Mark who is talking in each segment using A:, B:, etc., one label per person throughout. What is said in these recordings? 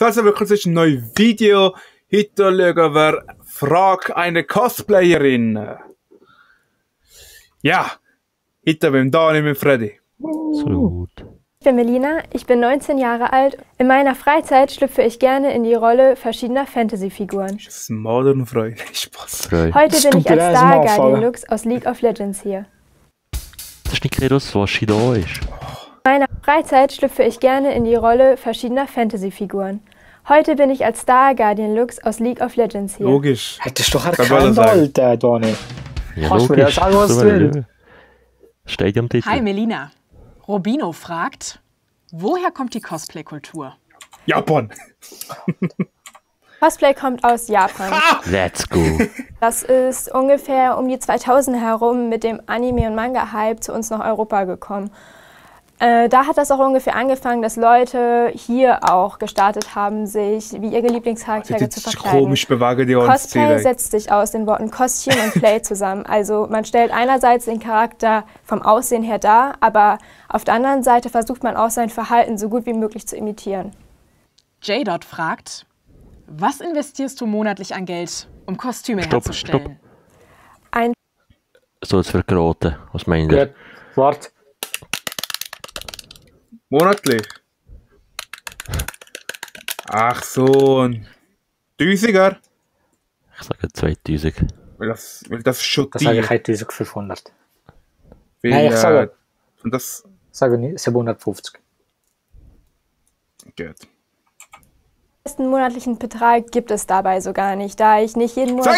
A: So, also willkommen zu einem neuen Video. Heute schauen wir Frag eine Cosplayerin. Ja, heute mit Dani und Freddy.
B: Absolut.
C: Ich bin Melina, ich bin 19 Jahre alt. In meiner Freizeit schlüpfe ich gerne in die Rolle verschiedener Fantasy-Figuren.
A: Das ist Modern Freude. Spaß.
C: Heute bin ich als Star Guardian Lux aus League of Legends hier.
B: Das ist nicht das, was hier da ist.
C: In meiner Freizeit schlüpfe ich gerne in die Rolle verschiedener Fantasy-Figuren. Heute bin ich als Star Guardian Lux aus League of Legends hier.
A: Logisch.
D: Hättest du doch erkannt, Alter, Donny.
B: Ja,
D: Kannst du mir das sagen, was du willst?
B: Steht ja am Titel.
E: Hi Melina. Robino fragt, woher kommt die Cosplay-Kultur?
A: Japan.
C: Cosplay kommt aus Japan.
B: Let's go.
C: Das ist ungefähr um die 2000 herum mit dem Anime- und Manga-Hype zu uns nach Europa gekommen. Da hat das auch ungefähr angefangen, dass Leute hier auch gestartet haben, sich wie ihre Lieblingscharaktere zu verkleiden.
A: Komisch bewegen die
C: Cosplay setzt sich aus den Worten Costume und Play zusammen. Also man stellt einerseits den Charakter vom Aussehen her dar, aber auf der anderen Seite versucht man auch sein Verhalten so gut wie möglich zu imitieren.
E: J-Dot fragt, was investierst du monatlich an Geld, um Kostüme herzustellen?
B: So, jetzt wird geraten. Was meint ihr?
D: Gut, warte.
A: Monatlich? Ach so, ein Tausiger?
B: Ich sage 2000.
A: Weil das ist schon
D: Das sage ich 1500.
A: Weil,
D: Nein, ich sage,
A: und das
D: sage nicht 750.
A: geht.
C: Den monatlichen Betrag gibt es dabei so gar nicht, da ich nicht jeden Monat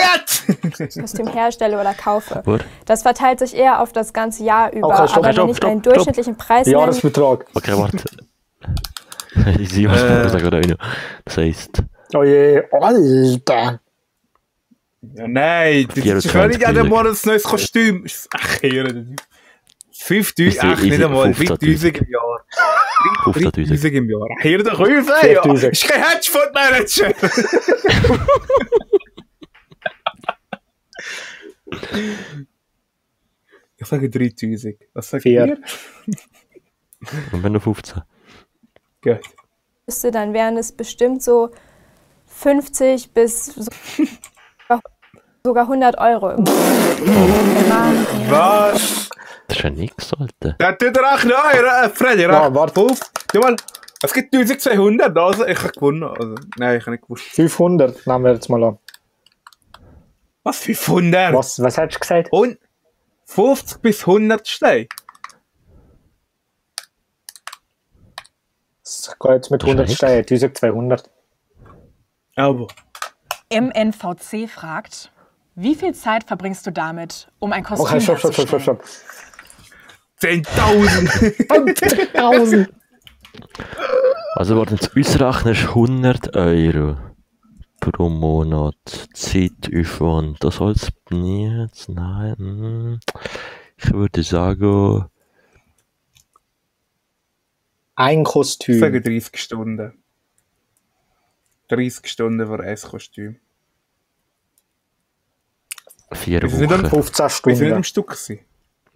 C: ein Kostüm herstelle oder kaufe.
B: Gut.
C: Das verteilt sich eher auf das ganze Jahr über,
D: Okay, stopp,
C: aber wenn ich einen durchschnittlichen Preis nenne,
D: Jahresbetrag.
B: Okay, warte. Ich sehe, was du sagst oder nicht. Das heisst,
D: Oh je, Alter.
A: Ja, nein, das ist schon nicht an dem Monat ein neues Kostüm. Ach, hier. 5000, ach, nicht einmal, 3000 im Jahr. 3000 im Jahr. Hier der Käufe, ja.
D: 4000.
A: Ist kein Hedgefondsmanager. Ich sage 3000. Was sagt
D: 4.
A: ihr?
B: und wenn du 15.
A: Gut.
C: müsste, dann wären es bestimmt so 50 bis sogar 100 Euro im Monat.
A: Was?
B: Das ist ja nichts, Alter.
A: Da tut er auch noch, Freddy,
D: Ja, warte.
A: auf. Du mal, es gibt 1200, also ich habe gewonnen. Also, nein, ich habe nicht gewonnen.
D: 500 nehmen wir jetzt mal an.
A: Was, 500?
D: Was hättest du gesagt?
A: Und 50 bis 100 Steine.
D: Das geht jetzt mit 100 Steinen, 1200.
A: Aber.
E: MNVC fragt, wie viel Zeit verbringst du damit, um ein Kostüm
D: Okay, stopp.
E: herzustellen?
A: 10.000.
D: 1000.
B: Also, warte, jetzt ausrechnest 100 Euro pro Monat. Zeitaufwand. Das soll es nicht. Nein. Ich würde sagen,
D: Ein
A: Ich
D: Kostüm.
A: sage 30 Stunden. 30 Stunden für ein Kostüm.
B: 4
A: Wie viel sind
B: Wochen.
D: 15
A: Wie viel am
D: Stunden.
A: Stück gewesen?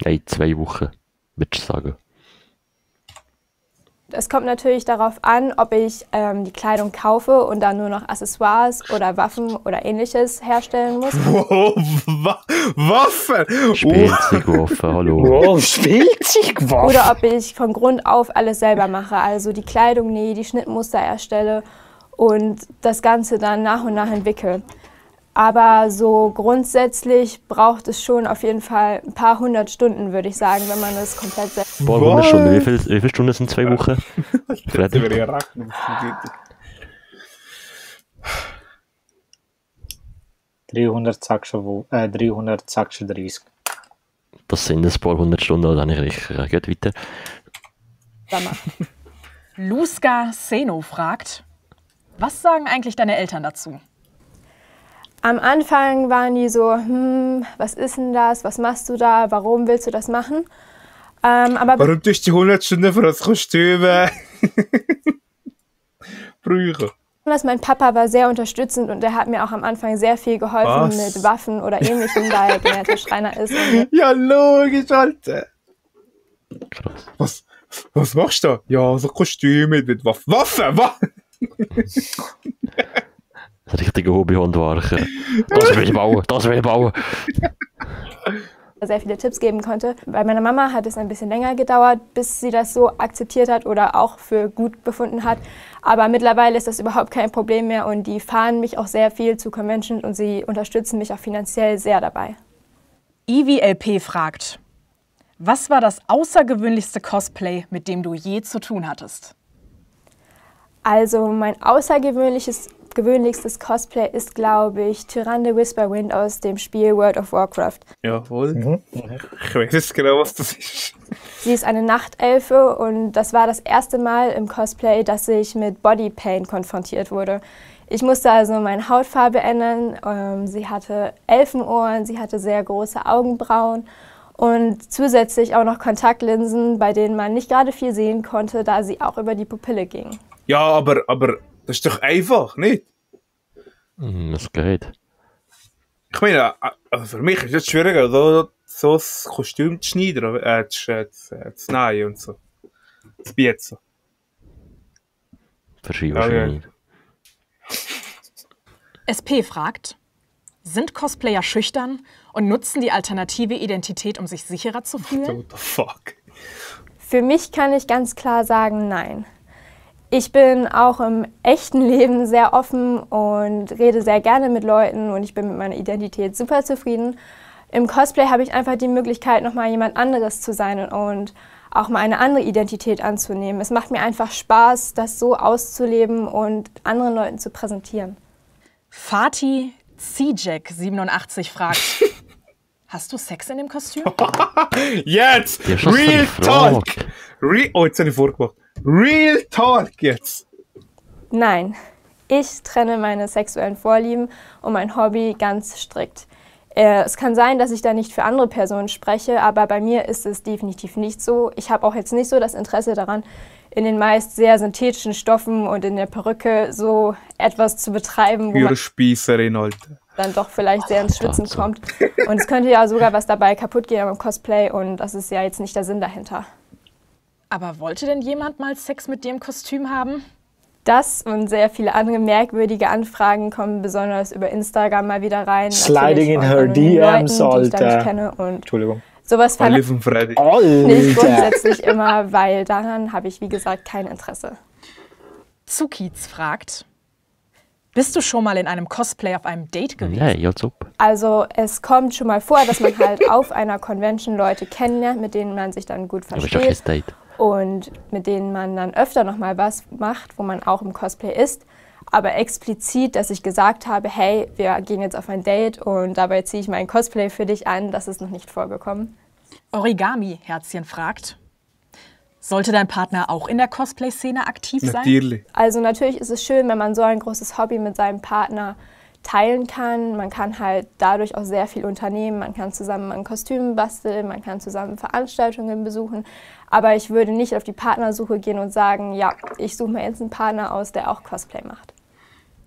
B: Nein, 2 Wochen, würde ich sagen.
C: Es kommt natürlich darauf an, ob ich die Kleidung kaufe und dann nur noch Accessoires oder Waffen oder ähnliches herstellen muss.
A: Wow, Waffen!
B: Spielzeugwaffe, hallo.
D: Wow, Spielzeugwaffe.
C: Oder ob ich von Grund auf alles selber mache, also die Kleidung nähe, die Schnittmuster erstelle und das Ganze dann nach und nach entwickle. Aber so grundsätzlich braucht es schon auf jeden Fall ein paar 100 Stunden, würde ich sagen, wenn man das komplett selbst...
B: Ein paar 100 Stunden. Wie viele Stunden sind 2 Wochen?
A: Das wäre ja rechnen.
D: 336.
B: Das sind ein paar 100 Stunden, also habe ich richtig. Geht weiter.
E: Luska Seno fragt, was sagen eigentlich deine Eltern dazu?
C: Am Anfang waren die so, was ist denn das, was machst du da, warum willst du das machen? Aber
A: Warum tust du die 100 Stunden für das Kostüm brauchen?
C: besonders mein Papa war sehr unterstützend und er hat mir auch am Anfang sehr viel geholfen
A: Was?
C: mit Waffen oder Ähnlichem, da er gelernter Schreiner ist. Und
A: Ja, logisch, Alter.
B: Krass.
A: Was machst du da? Ja, so Kostüme mit Waffen. Waffen!
B: Ein richtiger Hobbyhandwerker. Das will ich bauen, das will ich bauen.
C: Sehr viele Tipps geben konnte. Bei meiner Mama hat es ein bisschen länger gedauert, bis sie das so akzeptiert hat oder auch für gut befunden hat. Aber mittlerweile ist das überhaupt kein Problem mehr und die fahren mich auch sehr viel zu Conventions und sie unterstützen mich auch finanziell sehr dabei.
E: IWLP fragt, was war das außergewöhnlichste Cosplay, mit dem du je zu tun hattest?
C: Also mein außergewöhnlichstes Cosplay ist, glaube ich, Tyrande Whisperwind aus dem Spiel World of Warcraft.
A: Jawohl. Ich weiß jetzt genau, was das ist.
C: Sie ist eine Nachtelfe und das war das erste Mal im Cosplay, dass ich mit Bodypaint konfrontiert wurde. Ich musste also meine Hautfarbe ändern. Sie hatte Elfenohren, sie hatte sehr große Augenbrauen und zusätzlich auch noch Kontaktlinsen, bei denen man nicht gerade viel sehen konnte, da sie auch über die Pupille ging.
A: Ja, aber das ist doch einfach, nicht?
B: Das geht.
A: Ich meine, also für mich ist es schwieriger, so ein Kostüm zu schneiden, zu nähen und so. Zu bieten.
B: Verschiebe wahrscheinlich nicht.
E: SP fragt, sind Cosplayer schüchtern und nutzen die alternative Identität, um sich sicherer zu fühlen?
A: What the fuck?
C: Für mich kann ich ganz klar sagen, nein. Ich bin auch im echten Leben sehr offen und rede sehr gerne mit Leuten und ich bin mit meiner Identität super zufrieden. Im Cosplay habe ich einfach die Möglichkeit, nochmal jemand anderes zu sein und auch mal eine andere Identität anzunehmen. Es macht mir einfach Spaß, das so auszuleben und anderen Leuten zu präsentieren.
E: Fatih Zijek87 fragt, hast du Sex in dem Kostüm?
A: Jetzt!
B: Ja, schon
A: Real
B: so eine
A: Talk! Oh, jetzt habe ich vorgemacht. Real Talk jetzt!
C: Nein, ich trenne meine sexuellen Vorlieben und mein Hobby ganz strikt. Es kann sein, dass ich da nicht für andere Personen spreche, aber bei mir ist es definitiv nicht so. Ich habe auch jetzt nicht so das Interesse daran, in den meist sehr synthetischen Stoffen und in der Perücke so etwas zu betreiben, wo man
A: Spießerin, Alter.
C: dann doch vielleicht sehr ins Schwitzen kommt. Und es könnte ja sogar was dabei kaputt gehen beim Cosplay und das ist ja jetzt nicht der Sinn dahinter.
E: Aber wollte denn jemand mal Sex mit dir im Kostüm haben?
C: Das und sehr viele andere merkwürdige Anfragen kommen besonders über Instagram mal wieder rein.
D: Sliding in her DMs,
C: Leuten, die ich da nicht
D: Alter.
C: kenne. Und
D: Entschuldigung.
C: sowas fand ich
A: Freddy.
C: nicht grundsätzlich immer, weil daran habe ich, wie gesagt, kein Interesse.
E: Zukiz fragt, bist du schon mal in einem Cosplay auf einem Date gewesen?
B: Nein, als ob.
C: Also es kommt schon mal vor, dass man halt auf einer Convention Leute kennenlernt, mit denen man sich dann gut
B: Aber ist doch kein
C: versteht.
B: Date.
C: Und mit denen man dann öfter noch mal was macht, wo man auch im Cosplay ist. Aber explizit, dass ich gesagt habe, hey, wir gehen jetzt auf ein Date und dabei ziehe ich mein Cosplay für dich an, das ist noch nicht vorgekommen.
E: Origami-Herzchen fragt, sollte dein Partner auch in der Cosplay-Szene aktiv sein?
A: Natürlich.
C: Also natürlich ist es schön, wenn man so ein großes Hobby mit seinem Partner teilen kann. Man kann halt dadurch auch sehr viel unternehmen. Man kann zusammen an Kostümen basteln, man kann zusammen Veranstaltungen besuchen. Aber ich würde nicht auf die Partnersuche gehen und sagen, ja, ich suche mir jetzt einen Partner aus, der auch Cosplay macht.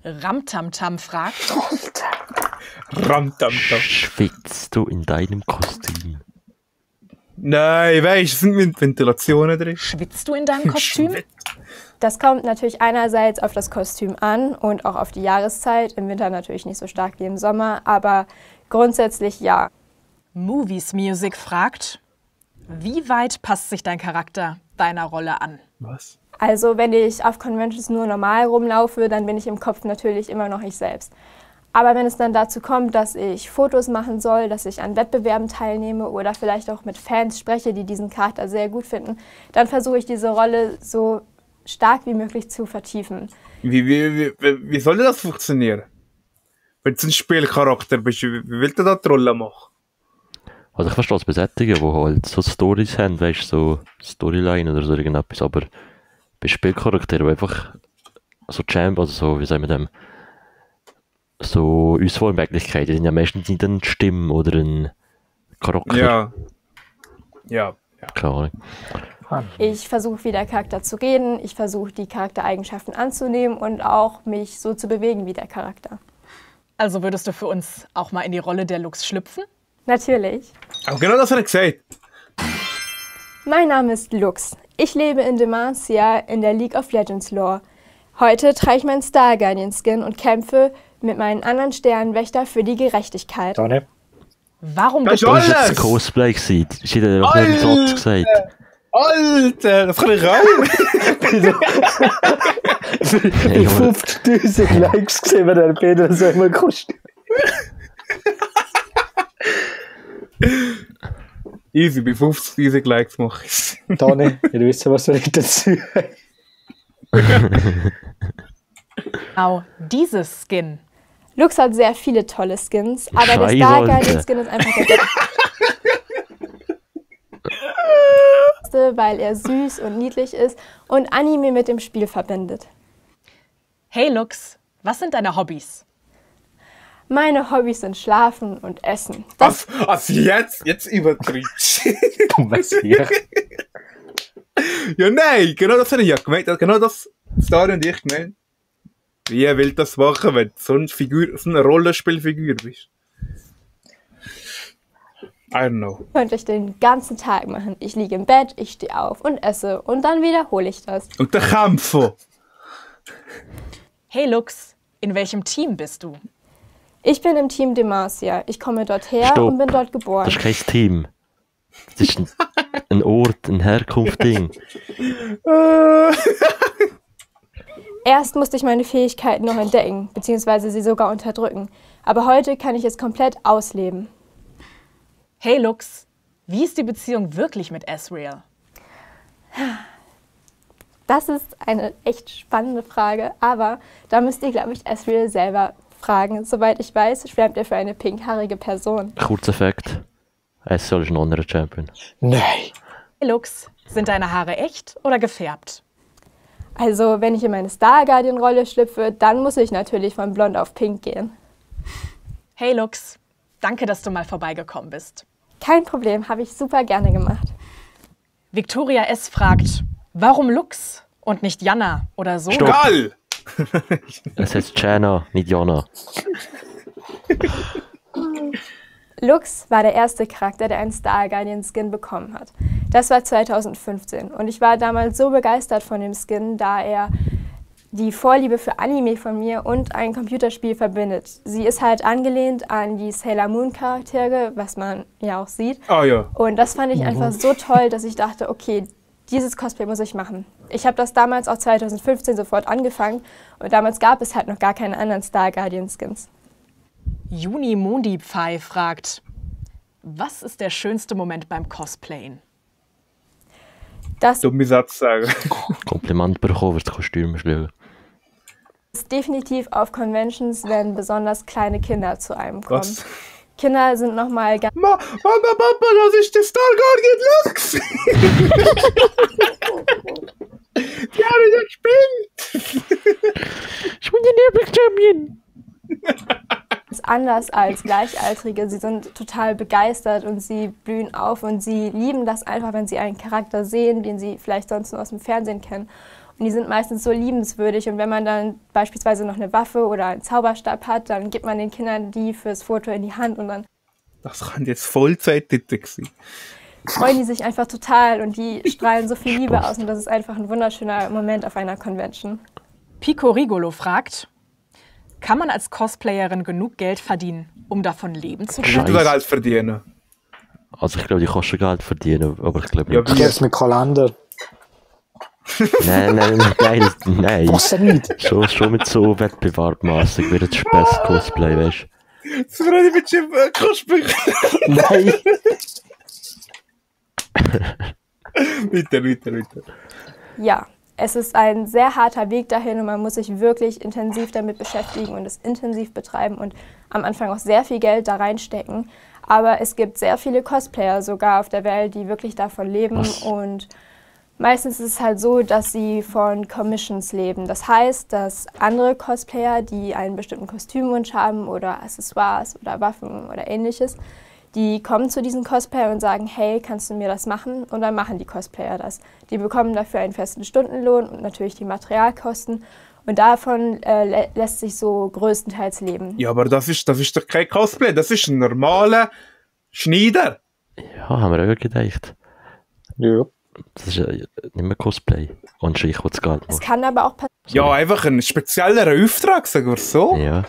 E: Ramtamtam fragt,
A: Ramtamtam.
B: Schwitzt du in deinem Kostüm?
A: Nein, weißt du, sind Ventilationen drin.
E: schwitzt du in deinem Kostüm?
C: Das kommt natürlich einerseits auf das Kostüm an und auch auf die Jahreszeit. Im Winter natürlich nicht so stark wie im Sommer, aber grundsätzlich ja.
E: Movies Music fragt, wie weit passt sich dein Charakter deiner Rolle an?
A: Was?
C: Also wenn ich auf Conventions nur normal rumlaufe, dann bin ich im Kopf natürlich immer noch ich selbst. Aber wenn es dann dazu kommt, dass ich Fotos machen soll, dass ich an Wettbewerben teilnehme oder vielleicht auch mit Fans spreche, die diesen Charakter sehr gut finden, dann versuche ich diese Rolle so stark wie möglich zu vertiefen.
A: Wie soll das funktionieren? Wenn du ein Spielcharakter bist, wie willst du da die Rolle machen?
B: Also ich verstehe es bei Sättigen, die halt so Storys haben, weißt du, so Storyline oder so irgendetwas, aber bei Spielcharakteren, die einfach so Champ, also so, wie sagen wir dem, so Auswahlmöglichkeiten, die sind ja meistens nicht eine Stimme oder ein Charakter.
A: Ja.
B: Keine Ahnung.
C: Ich versuche, wie der Charakter zu reden, ich versuche, die Charaktereigenschaften anzunehmen und auch mich so zu bewegen wie der Charakter.
E: Also würdest du für uns auch mal in die Rolle der Lux schlüpfen?
C: Natürlich.
A: Aber genau das hat er gesagt.
C: Mein Name ist Lux. Ich lebe in Demacia in der League of Legends Lore. Heute trage ich meinen Star Guardian Skin und kämpfe mit meinen anderen Sternenwächter für die Gerechtigkeit.
D: Donne.
E: Warum
A: Das ist
E: bist du
B: Das war
A: alles!
B: ein Cosplay. Ich hätte doch nicht einen Satz gesagt.
A: Alter, das kann ich auch.
B: Hey, Junge,
D: 50.000 Likes gesehen, wenn der Peter so immer kostet.
A: Easy, bei 50.000 Likes mache ich es.
D: Donne, ihr wisst, was soll ich dazu
E: genau dieses Skin?
C: Lux hat sehr viele tolle Skins, aber der
B: Scheiße,
C: Star
B: Alter.
C: Guardian Skin ist einfach der beste, weil er süß und niedlich ist und Anime mit dem Spiel verbindet.
E: Hey Lux, was sind deine Hobbys?
C: Meine Hobbys sind Schlafen und Essen. Das
A: Also jetzt übertriebst
D: Was hier?
A: Ja, nein, genau das habe ich ja gemeint. Genau das Story und ich gemeint. Wie will das machen, wenn du so eine Rollenspielfigur bist? I don't know.
C: könnte ich den ganzen Tag machen. Ich liege im Bett, ich stehe auf und esse und dann wiederhole ich das.
A: Und der Kämpfer.
E: Hey Lux, in welchem Team bist du?
C: Ich bin im Team Demacia. Ich komme dort her
B: Stopp.
C: und bin dort geboren.
B: Das ist kein Team. Das ist ein Ort, ein Herkunftsding.
C: Erst musste ich meine Fähigkeiten noch entdecken, beziehungsweise sie sogar unterdrücken. Aber heute kann ich es komplett ausleben.
E: Hey Lux, wie ist die Beziehung wirklich mit Asriel?
C: Das ist eine echt spannende Frage, aber da müsst ihr, glaube ich, Asriel selber fragen. Soweit ich weiß, schwärmt er für eine pinkhaarige Person.
B: Kurzer Fakt. SL ist ein anderer Champion.
D: Nein.
E: Hey Lux, sind deine Haare echt oder gefärbt?
C: Also, wenn ich in meine Star Guardian-Rolle schlüpfe, dann muss ich natürlich von blond auf pink gehen.
E: Hey Lux, danke, dass du mal vorbeigekommen bist.
C: Kein Problem, habe ich super gerne gemacht.
E: Victoria S. fragt, warum Lux und nicht Jana oder so?
B: Stopp.
A: Geil!
B: Es heißt Jana, nicht Jana.
C: Lux war der erste Charakter, der einen Star Guardian Skin bekommen hat. Das war 2015 und ich war damals so begeistert von dem Skin, da er die Vorliebe für Anime von mir und ein Computerspiel verbindet. Sie ist halt angelehnt an die Sailor Moon Charaktere, was man ja auch sieht.
A: Ah ja.
C: Und das fand ich einfach so toll, dass ich dachte, okay, dieses Cosplay muss ich machen. Ich habe das damals auch 2015 sofort angefangen und damals gab es halt noch gar keine anderen Star Guardian Skins.
E: Juni Mundi Pfei fragt, was ist der schönste Moment beim Cosplayen?
C: Das
A: Dumme Satz sagen.
B: Kompliment bekommen, was das Kostüm schauen.
C: ist definitiv auf Conventions, wenn besonders kleine Kinder zu einem kommen.
A: Was?
C: Kinder sind nochmal ganz
A: Mama, Papa, das ist der Star Guardian Lux! Die haben ja gespielt!
B: Ich bin der Lieblings-Champion.
C: anders als Gleichaltrige. Sie sind total begeistert und sie blühen auf und sie lieben das einfach, wenn sie einen Charakter sehen, den sie vielleicht sonst nur aus dem Fernsehen kennen. Und die sind meistens so liebenswürdig und wenn man dann beispielsweise noch eine Waffe oder einen Zauberstab hat, dann gibt man den Kindern die fürs Foto in die Hand und dann
A: Das kann jetzt Vollzeit-Titel sein.
C: freuen die sich einfach total und die strahlen so viel Liebe aus und das ist einfach ein wunderschöner Moment auf einer Convention.
E: Pico Rigolo fragt, kann man als Cosplayerin genug Geld verdienen, um davon leben zu können?
A: Du Geld verdienen.
B: Also ich glaube, die kannst schon Geld verdienen, aber ich glaube
A: Ja,
B: nicht.
D: Ich gebe es mit Kalender.
B: Nein.
D: Was denn nicht?
B: Schon mit so wettbewerbmäßig wird es Best Cosplay, weißt du?
A: Das war nicht mit dem Cosplay.
D: Nein.
A: Weiter.
C: Ja, es ist ein sehr harter Weg dahin und man muss sich wirklich intensiv damit beschäftigen und es intensiv betreiben und am Anfang auch sehr viel Geld da reinstecken. Aber es gibt sehr viele Cosplayer sogar auf der Welt, die wirklich davon leben.
B: Was?
C: Und meistens ist es halt so, dass sie von Commissions leben. Das heißt, dass andere Cosplayer, die einen bestimmten Kostümwunsch haben oder Accessoires oder Waffen oder ähnliches, die kommen zu diesen Cosplayer und sagen, hey, kannst du mir das machen? Und dann machen die Cosplayer das. Die bekommen dafür einen festen Stundenlohn und natürlich die Materialkosten. Und davon lässt sich so größtenteils leben.
A: Ja, aber das ist doch kein Cosplay, das ist ein normaler Schneider.
B: Ja, haben wir auch gedacht.
D: Ja.
B: Das ist ja nicht mehr Cosplay. Und Scheich, was geht.
C: Es kann aber auch
A: Ja, einfach ein spezieller Auftrag, sagen wir so.
B: Ja.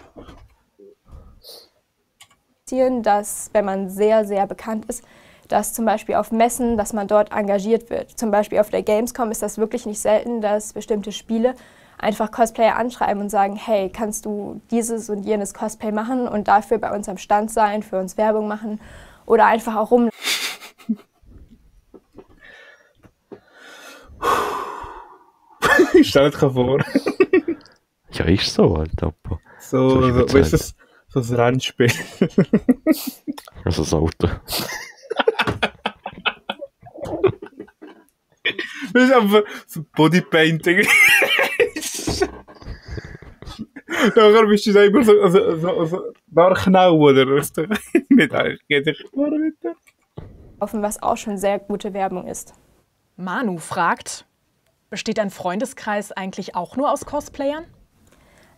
C: passieren, dass, wenn man sehr, sehr bekannt ist, dass zum Beispiel auf Messen, dass man dort engagiert wird. Zum Beispiel auf der Gamescom ist das wirklich nicht selten, dass bestimmte Spiele einfach Cosplayer anschreiben und sagen, hey, kannst du dieses und jenes Cosplay machen und dafür bei uns am Stand sein, für uns Werbung machen oder einfach auch rum.
A: Ich stell dir vor.
B: Ja, ist so, Alter.
A: So, weißt du, so ein Rennspiel.
B: Also das Auto.
A: Das ist einfach so Bodypainting. Nachher bist du selber so nachknau, oder? Nicht eigentlich. Geht dich vor, bitte.
C: Was auch schon sehr gute Werbung ist.
E: Manu fragt, besteht dein Freundeskreis eigentlich auch nur aus Cosplayern?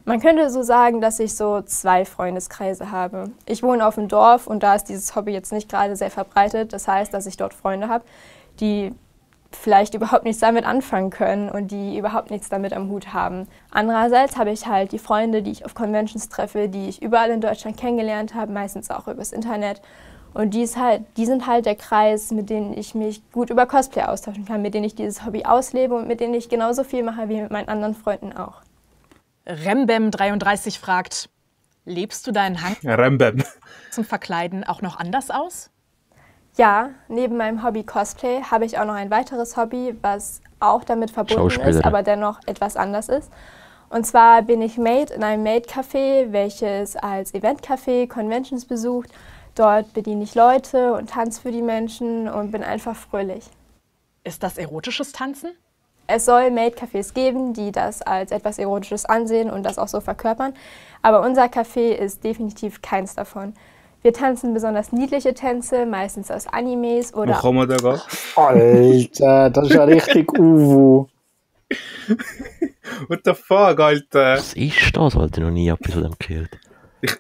C: Man könnte so sagen, dass ich so 2 Freundeskreise habe. Ich wohne auf dem Dorf und da ist dieses Hobby jetzt nicht gerade sehr verbreitet. Das heißt, dass ich dort Freunde habe, die vielleicht überhaupt nichts damit anfangen können und die überhaupt nichts damit am Hut haben. Andererseits habe ich halt die Freunde, die ich auf Conventions treffe, die ich überall in Deutschland kennengelernt habe, meistens auch übers Internet. Und die sind halt der Kreis, mit denen ich mich gut über Cosplay austauschen kann, mit denen ich dieses Hobby auslebe und mit denen ich genauso viel mache wie mit meinen anderen Freunden auch.
E: Rembem33 fragt, lebst du deinen Hang zum Verkleiden auch noch anders aus?
C: Ja, neben meinem Hobby Cosplay habe ich auch noch ein weiteres Hobby, was auch damit verbunden ist, aber dennoch etwas anders ist. Und zwar bin ich Maid in einem Maid-Café, welches als Event-Café Conventions besucht. Dort bediene ich Leute und tanze für die Menschen und bin einfach fröhlich.
E: Ist das erotisches Tanzen?
C: Es soll Maid-Cafés geben, die das als etwas Erotisches ansehen und das auch so verkörpern. Aber unser Café ist definitiv keins davon. Wir tanzen besonders niedliche Tänze, meistens aus Animes oder...
A: Wo kann man da gehen?
D: Alter, das ist ja richtig Uwu.
A: What the fuck, Alter?
B: Was ist das, Alter? Noch nie etwas von dem gehört.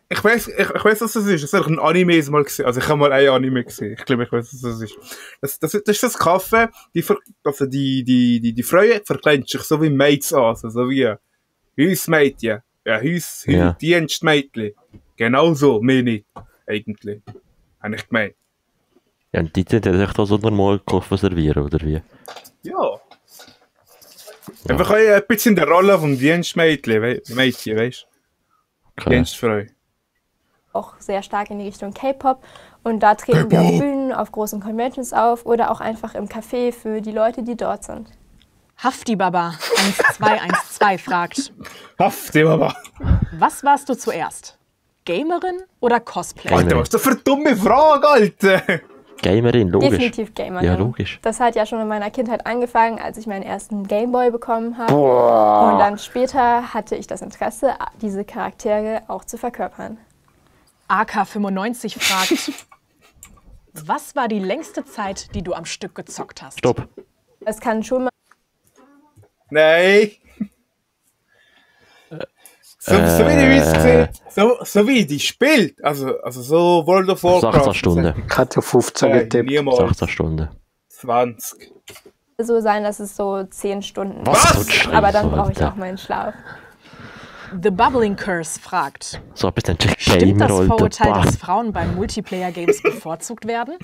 A: Ich weiss, was das ist. Das habe ich ein Anime mal gesehen. Also ich habe mal ein Anime gesehen. Ich glaube, ich weiß, was das ist. Das ist das Kaffee, die Frauen verkleiden sich so wie Maids an. Also so wie Hausmädchen. Ja, Dienstmädchen. Genau so, mehr nicht. Eigentlich. Habe ich gemeint.
B: Ja, und die sind echt so normal Kaffee servieren, oder wie?
A: Ja. Einfach ein bisschen in der Rolle vom Dienstmädchen, weißt du?
B: Okay.
A: Dienstfrau.
C: Auch sehr stark in die Richtung K-Pop. Und da treten wir auf Bühnen, auf großen Conventions auf oder auch einfach im Café für die Leute, die dort sind.
E: Hafti Baba 1212 fragt,
A: Hafti Baba.
E: Was warst du zuerst? Gamerin oder Cosplayer?
A: Alter, was ist das für eine dumme Frage, Alter?
B: Gamerin, logisch.
C: Definitiv Gamerin.
B: Ja, logisch.
C: Das hat ja schon in meiner Kindheit angefangen, als ich meinen ersten Gameboy bekommen habe. Und dann später hatte ich das Interesse, diese Charaktere auch zu verkörpern.
E: AK95 fragt, was war die längste Zeit, die du am Stück gezockt hast?
B: Stopp.
C: Es kann schon mal...
A: Nein. So wie ich gesehen, so wie die spielt, also so World of Warcraft.
B: 16 Stunden.
D: Ich hatte 15 getippt.
A: Niemals.
B: 16 Stunden.
A: 20.
C: so sein, dass es so 10 Stunden
B: Was?
C: ist. Aber dann brauche ich
B: Alter.
C: auch meinen Schlaf.
E: The Bubbling Curse fragt,
B: So etwas dann
E: stimmt
B: Gamer,
E: das
B: Alter.
E: Vorurteil,
B: Bah.
E: dass Frauen beim Multiplayer-Games bevorzugt werden?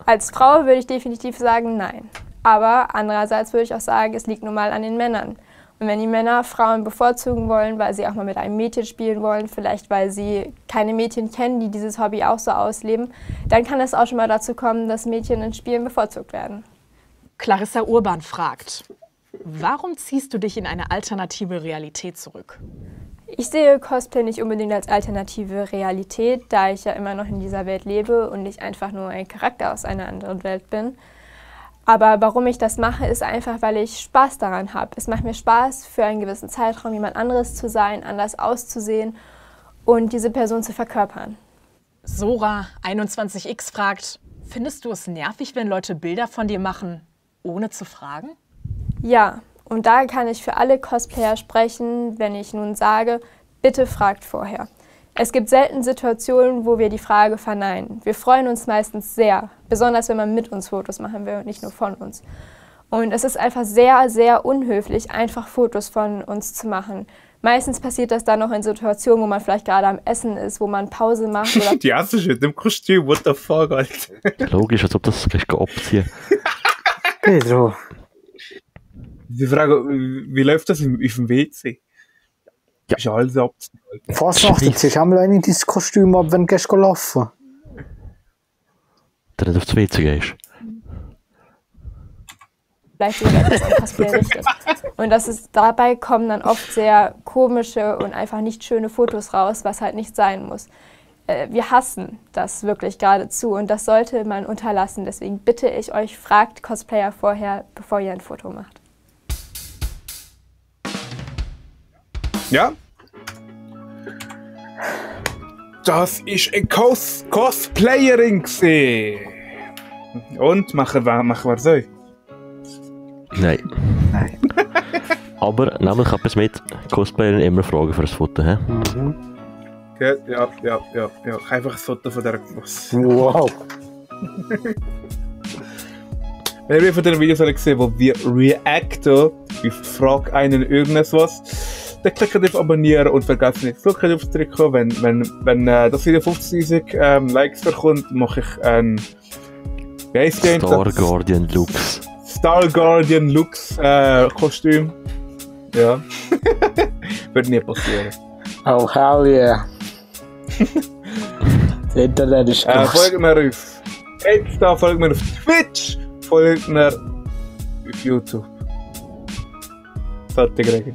C: Als Frau würde ich definitiv sagen, nein. Aber andererseits würde ich auch sagen, es liegt nun mal an den Männern. Und wenn die Männer Frauen bevorzugen wollen, weil sie auch mal mit einem Mädchen spielen wollen, vielleicht weil sie keine Mädchen kennen, die dieses Hobby auch so ausleben, dann kann es auch schon mal dazu kommen, dass Mädchen in Spielen bevorzugt werden.
E: Clarissa Urban fragt, warum ziehst du dich in eine alternative Realität zurück?
C: Ich sehe Cosplay nicht unbedingt als alternative Realität, da ich ja immer noch in dieser Welt lebe und nicht einfach nur ein Charakter aus einer anderen Welt bin. Aber warum ich das mache, ist einfach, weil ich Spaß daran habe. Es macht mir Spaß, für einen gewissen Zeitraum jemand anderes zu sein, anders auszusehen und diese Person zu verkörpern.
E: Sora21x fragt, findest du es nervig, wenn Leute Bilder von dir machen, ohne zu fragen?
C: Ja, und da kann ich für alle Cosplayer sprechen, wenn ich nun sage, bitte fragt vorher. Es gibt selten Situationen, wo wir die Frage verneinen. Wir freuen uns meistens sehr, besonders wenn man mit uns Fotos machen will und nicht nur von uns. Und es ist einfach sehr, sehr unhöflich, einfach Fotos von uns zu machen. Meistens passiert das dann noch in Situationen, wo man vielleicht gerade am Essen ist, wo man Pause macht. Oder
A: die erste Schritt im Kostüm, what the fuck, Alter.
B: Logisch, als ob das gleich abziehen.
D: Pedro.
A: Die Frage, wie läuft das auf dem WC?
B: Ja.
A: Ist alles abzuziehen.
D: Fasnachten, ziehst du einmal ein dein Kostüm ab, wenn du gehst laufen?
B: Wenn du aufs WC gehst.
C: vielleicht sogar etwas am Cosplay richtet. Und dabei kommen dann oft sehr komische und einfach nicht schöne Fotos raus, was halt nicht sein muss. Wir hassen das wirklich geradezu und das sollte man unterlassen. Deswegen bitte ich euch, fragt Cosplayer vorher, bevor ihr ein Foto macht.
A: Ja. Das ist ein Cosplayerin gesehen. Und machen wir so?
B: Nein. Aber nämlich etwas mit Cosplayerin immer fragen für ein Foto, hä?
D: Mhm.
A: Ja. Einfach ein Foto von der Klasse.
D: Wow.
A: Wenn ihr von den Videos alle gesehen, wo wir reacten auf Frag einen irgendetwas, dann klickt auf Abonnieren und vergesst nicht das Glocke aufzudrücken. Wenn das Video 50.000 Likes bekommt, mache ich ein
B: Star Guardian Lux.
A: Star Guardian Lux Kostüm. Ja. Wird nie passieren.
D: Oh, hell yeah. Das Internet ist krass.
A: Folgt mir auf Insta, folgt mir auf Twitch, folgt mir auf YouTube. Fertig, Regen.